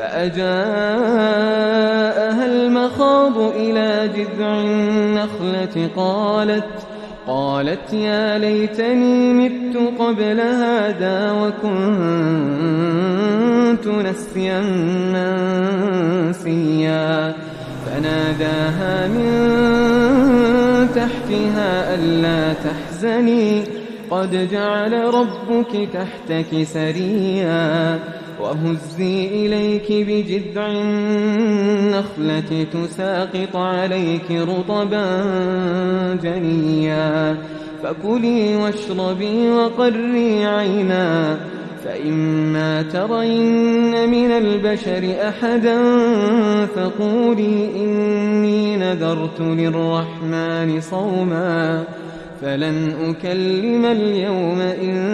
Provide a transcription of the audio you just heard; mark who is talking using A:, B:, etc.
A: فأجاءها المخاض إلى جذع النخلة قالت يا ليتني مت قبل هذا وكنت نسيا منسيا. فناداها من تحتها ألا تحزني قد جعل ربك تحتك سريا وهزي إليك بجذع النخلة تساقط عليك رطبا جنيا فكلي واشربي وقري عينا فإما ترين من البشر أحدا فقولي إني نذرت للرحمن صوما فلن أكلم اليوم إنسيا.